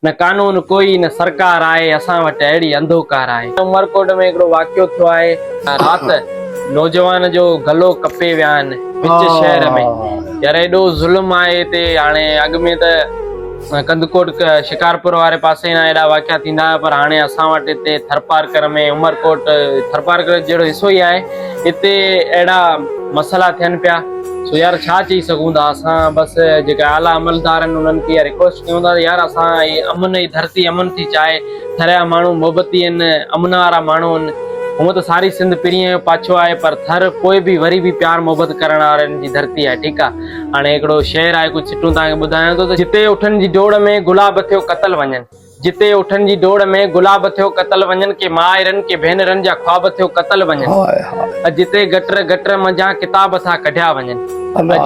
نه قانون ڪوئي نه سرڪار آهي اسان وٽ اهڙي انڌوڪار آهي. عمرڪوٽ ۾ هڪڙو واقعو ٿيو آهي رات نوجوان جو گلو ڪپي ويا آهن وچ شهر ۾ يار ايڏو ظلم آهي هتي هاڻي اڳ ۾ ته ڪنڌڪوٽ شڪارپور واري پاسي کان ايڏا واقعا ٿيندا هيا پر هاڻي اسان وٽ هتي ٿرپارڪر ۾ عمرڪوٽ ٿرپارڪر جهڙو حصو ئي آهي هتي اهڙا مسئلا ٿين پيا سو يار ڇا چئي سگهون ٿا اسان بس جيڪا اعليٰ عملدار آهن انهن کي اها رڪويسٽ ڪيون ٿا ته يار اسان هي امن جي ڌرتي امن ٿي چاهي ٿر جا ماڻهو محبتي آهن امن وارا ماڻهو آهن هونء ته ساري سنڌ پرينء جو پاڇو آهي پر ٿر پوء به وري به پيار محبت ڪرڻ وارن جي ڌرتي آهي ٺيڪ آهي هاڻي هڪڙو شعر آهي ڪجهه سٽون توهان کي ٻڌايان ٿو ته جتي اٺن جي ڊوڙ ۾ گلاب ٿيو قتل وڃن جتي اٺن جي ڊوڙ ۾ گلاب ٿيو قتل وڃن ڪي مائرن ڪي ڀينرن جا خواب ٿيو قتل وڃن جتي گٽر گٽر منجهان ڪتاب ٿا ڪڍيا وڃن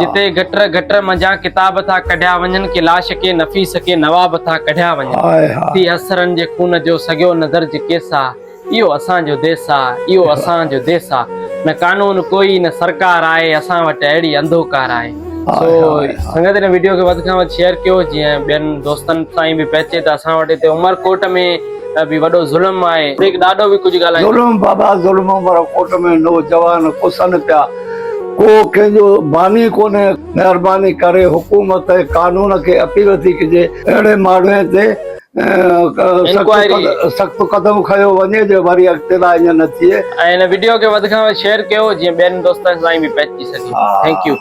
جتي گٽر گٽر منجهان ڪتاب ٿا ڪڍيا وڃن ڪي لاش ڪي نفيس ڪي نواب ٿا ڪڍيا وڃن ٿي حسرن جي خون جو سگهيو نه درج ڪيسا اهو اسان جو ديس آ اهو اسان جو ديس آ نه قانون ڪوئي نه سرڪار آهي اسان وٽ اهڙي انڌوڪار آهي سو سنگت هن ويڊيو کي وڌ کان وڌ شيئر ڪيو جيئن ٻين دوستن تائين به پهچي ته اسان وٽ هتي عمر ڪوٽ ۾ به وڏو ظلم آهي هڪ ڏاڏو به ڪجهه ڳالهائي ظلم بابا ظلم عمر ڪوٽ ۾ نوجوان ڪسن پيا ڪو ڪنهن جو باني ڪونهي مهرباني ڪري حڪومت ۽ قانون کي اپيل ٿي ڪجي اهڙي ماڻهو تي سخت قدم کنيو وڃي جو وري اڳتي لاء ائين نه ٿئي. ۽ هن وڊيو کي وڌ کان وڌ شيئر ڪيو جيئن ٻين دوستن تائين به پهچي سگهي thank you.